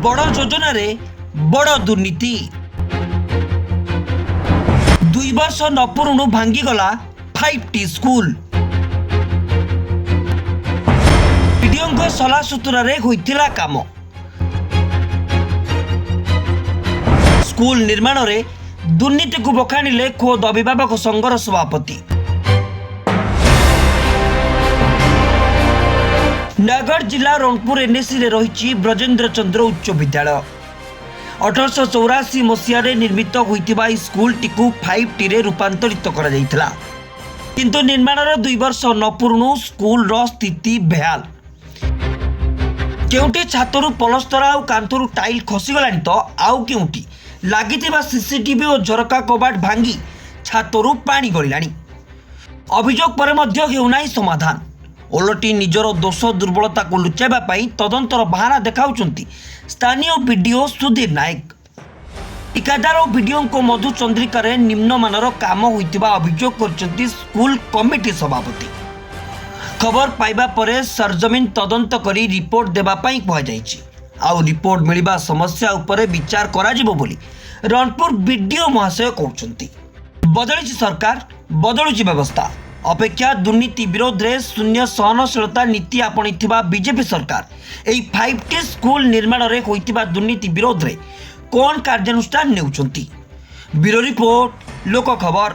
ବଡ଼ ଯୋଜନାରେ ବଡ଼ ଦୁର୍ନୀତି। 2 ବର୍ଷ ନ ପୂରୁଣୁ ଭାଙ୍ଗିଗଲା 5ଟି ସ୍କୁଲ। ବିଡିଓଙ୍କ ସଲାସୁତୁରାରେ ହୋଇଥିଲା କାମ। ସ୍କୁଲ ନିର୍ମାଣରେ ଦୁର୍ନୀତିକୁ ବଖାଣିଲେ ଖୋଦ୍ ଅଭିଭାବକ ସଂଘର ସଭାପତି। ନୟାଗଡ଼ ଜିଲ୍ଲା ରଣପୁର ଏନ୍ଏସିରେ ରହିଛି ବ୍ରଜେନ୍ଦ୍ର ଚନ୍ଦ୍ର ଉଚ୍ଚ ବିଦ୍ୟାଳୟ। 1884 ମସିହାରେ ନିର୍ମିତ ହୋଇଥିବା ଏହି ସ୍କୁଲଟିକୁ 5ଟିରେ ରୂପାନ୍ତରିତ କରାଯାଇଥିଲା। କିନ୍ତୁ ନିର୍ମାଣର 2 ବର୍ଷ ନ ପୂରୁଣୁ ସ୍କୁଲର ସ୍ଥିତି ବେହାଲ। କେଉଁଠି ଛାତରୁ ପଲସ୍ତରା ଆଉ କାନ୍ଥରୁ ଟାଇଲ୍ ଖସିଗଲାଣି ତ ଆଉ କେଉଁଠି ଲାଗିଥିବା ସିସିଟିଭି ଓ ଝରକା କବାଟ ଭାଙ୍ଗି ଛାତରୁ ପାଣି ଗଳିଲାଣି। ଅଭିଯୋଗ ପରେ ମଧ୍ୟ ହେଉନାହିଁ ସମାଧାନ। ଓଲଟି ନିଜର ଦୋଷ ଦୁର୍ବଳତାକୁ ଲୁଚାଇବା ପାଇଁ ତଦନ୍ତର ବାହାନା ଦେଖାଉଛନ୍ତି ସ୍ଥାନୀୟ ବିଡିଓ ସୁଧୀର ନାୟକ। ଠିକାଦାର ଓ ବିଡିଓଙ୍କ ମଧୁଚନ୍ଦ୍ରିକାରେ ନିମ୍ନମାନର କାମ ହୋଇଥିବା ଅଭିଯୋଗ କରିଛନ୍ତି ସ୍କୁଲ କମିଟି ସଭାପତି। ଖବର ପାଇବା ପରେ ସରଜମିନ ତଦନ୍ତ କରି ରିପୋର୍ଟ ଦେବା ପାଇଁ କୁହାଯାଇଛି। ଆଉ ରିପୋର୍ଟ ମିଳିବା ସମସ୍ୟା ଉପରେ ବିଚାର କରାଯିବ ବୋଲି ରଣପୁର ବିଡିଓ ମହାଶୟ କହୁଛନ୍ତି। ବଦଳିଛି ସରକାର, ବଦଳୁଛି ବ୍ୟବସ୍ଥା। ଅପେକ୍ଷା ଦୁର୍ନୀତି ବିରୋଧରେ ଶୂନ୍ୟ ସହନଶୀଳତା ନୀତି ଆପଣେଇଥିବା ବିଜେପି ସରକାର ଏହି 5ଟି ସ୍କୁଲ ନିର୍ମାଣରେ ହୋଇଥିବା ଦୁର୍ନୀତି ବିରୋଧରେ କ'ଣ କାର୍ଯ୍ୟାନୁଷ୍ଠାନ ନେଉଛନ୍ତି? ବ୍ୟୁରୋ ରିପୋର୍ଟ, ଲୋକ ଖବର।